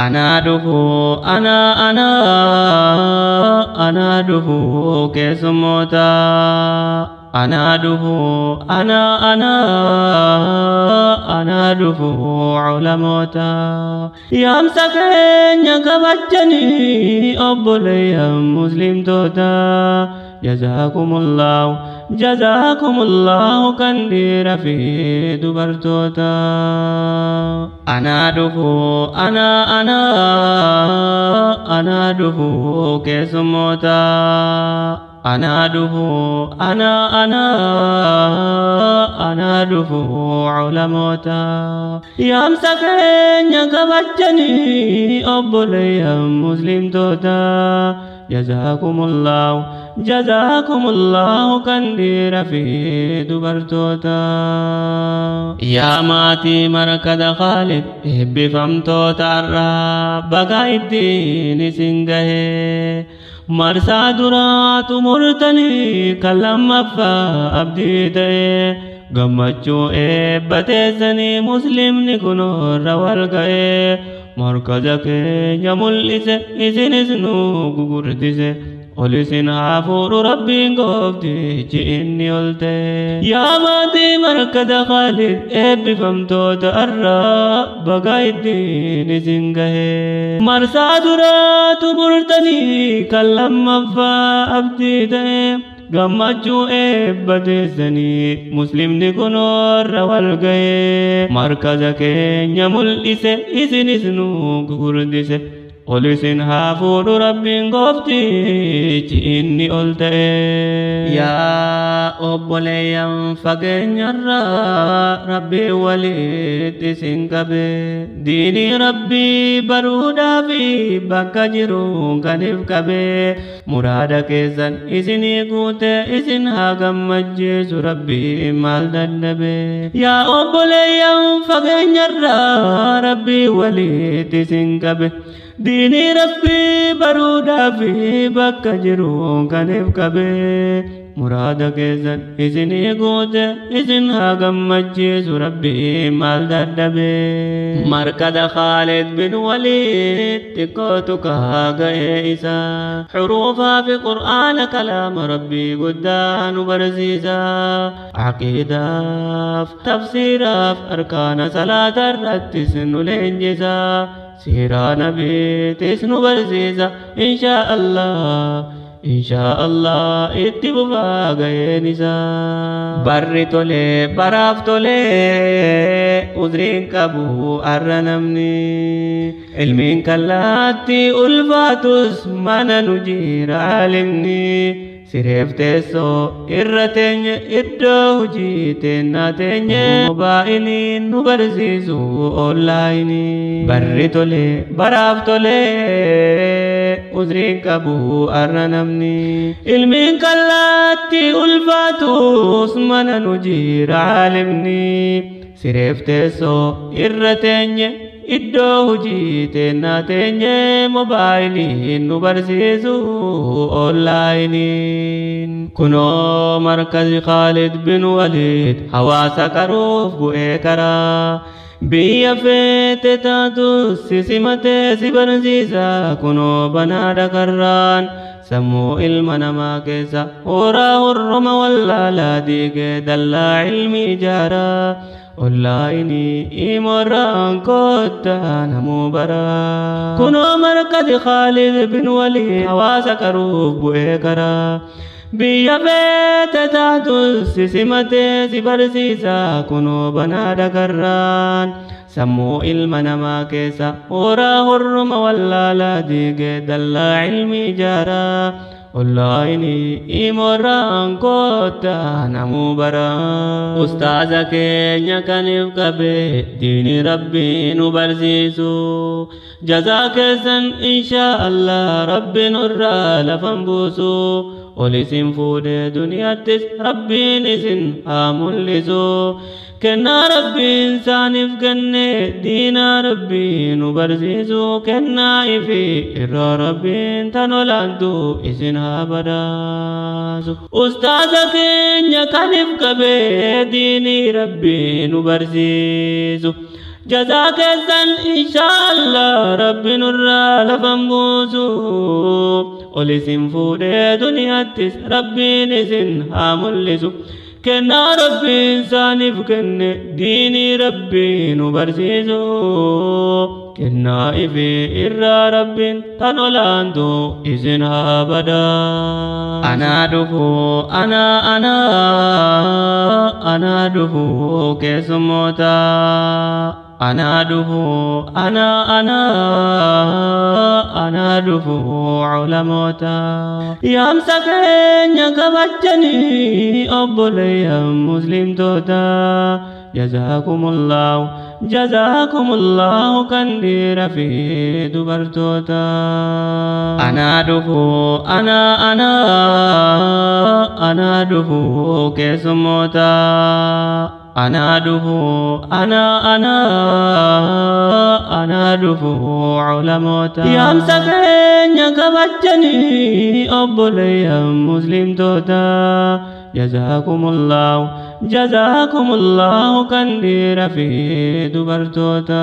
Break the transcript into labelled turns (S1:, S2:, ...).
S1: Anaa dhufu, anaa anaa, anaa dhufu keessummoota. Anaa dhufu, anaa anaa, anaa dhufu culamoota. Yaamsa keenya kabajanii obboleeyyan muslimtoota. Jazaakumullahu, jazaakumullahu kan dhiira fi dubartoota. Anaa dhufu, anaa anaa, anaa dhufu keessummoota. Anaa dhufu, anaa anaa, anaa dhufu culamoota. Yaamsa keenya kabajanii obboleeyyan muslimtoota. Jazaakumullahu, jazaakumullahu kan dhiira fi dubartoota. Yaa maatii Markada Khaalid, eebbifamtoota irraa baga ittiin isin gahee. Marsaa duraa xumurtanii kan lammaffaa abdii ta'e, gammachuu eebba teessanii muslimni kunoorra wal ga'ee. Markaza keenya mul'ise, isinis nu gugurdise. Ol isin haa fuudhu Rabbiin gooftichi inni ol ta'e. Yaa maatii Markada Khaalid, eebbifamtoota irraa baga ittiin isin gahee. Marsaa duraa xumurtanii kan lammaffaa abdii ta'e, gammachuu eebba teessanii muslimni kunoorra wal ga'ee. Markaza keenya mul'ise, isinis nu gugurdise. Ol isin haa fuudhu Rabbiin gooftichi inni ol ta'e. Yaa obboleeyyan fageenyarraa Rabbii walitti isin qabe. Diinii Rabbii baruudhaafi bakka jiru kaniif qabe. Muraada keessan isinii guute, isin haa gammachiisu Rabbii maal dadhabe. Yaa obboleeyyan fageenyarraa Rabbii walitti isin qabe. Diinii Rabbii baruudhaafi bakka jiru kaniif qabe. Muraada keessan isinii guute, isin haa gammachiisu Rabbii maal dadhabe. Markada Khaalid bin Waliid xiqqootu kaa ga'ee isaa. Xuruufaa fi Qur'aana kalaama Rabbii guddaa nu barsiisa. Aqiidaaf, tafsiiraaf, arkaana salaata irrattis nu leenjisa. Siiraa nabiitis nu barsiisa. Inshaa Allah. Inshaa Allah itti fufaa ga'een isaa. Barri tolee baraaf tolee, uzriin qabu arra namni. Ilmiin kallaatti ulfaatus mana nu jira alimni. Sireef teessoo irra teenye, iddoo hojii teennaa teenye, moobaayiliin nu barsiisu onlaayinii. Barri tolee baraaf tolee, uzriin qabu arra namni. Ilmiin kallaatti ulfaatus mana nu jira alimni. Sireef teessoo irra teenye, iddoo hojii teennaa teenye, moobaayiliin nu barsiisu onlaayiniin. Kunoo markazi Khaalid bin Waliid hawaasa qaruuf bu'ee karaa. Biyya feete taatus si simatee si barsiisa, kunoo banaadha karraan. Sammuu ilma namaa keessa horaa horroma wallaalaa diigee dallaa ilmi ijaaraa. Onlaayinii imorraan koottaa namuu baraa. Kunoo markazi Khaalid bin Waliid hawaasa qaruuf bu'ee karaa. Biyya feete taatus si simatee si barsiisa, kunoo banaadha karraan. Sammuu ilma namaa keessa horaa horruma wallaalaa diigee dallaa ilmi ijaaraa. Onlaayinii imorraan koottaa namuu baraa. Ustaaza keenya kaniif qabe diinii Rabbii nu barsiisu. Jazaa keessan inshaa Allah Rabbi nurraa lafan buusu. Ol isin fuudhee duniyaattis Rabbiin isin haa mul'isu. Kennaa Rabbiin isaaniif kenne diinaa Rabbii nu barsiisu, kennaa ifi irraa Rabbiin tan olaantu isin haa badhaasu. Ustaaza keenya kaniif qabe diinii Rabbii nu barsiisu. Jazaa keessan inshaallah Rabbi nurraa lafan buusu. Ol isin fuudhee duniyaattis Rabbiin isin haa mul'isu. Kennaa Rabbiin isaaniif kenne diinii Rabbii nu barsiisu. Kennaa ifii irraa Rabbiin tan olaantu isin haa badaa. Anaa dhufu, anaa anaa, anaa dhufu keessummoota. Anaa dhufu, anaa anaa, anaa dhufu culamoota. Yaamsa keenya kabajanii obboleeyyan muslimtoota. Jazaakumullahu, jazaakumullahu kan dhiira fi dubartoota. Anaa dhufu, anaa anaa, anaa dhufu keessummoota. Anaa dhufu, anaa anaa, anaa dhufu culamoota. Yaamsa keenya kabajanii obboleeyyan muslimtoota. Jazaakumullahu, jazaakumullahu kan dhiira fi dubartoota.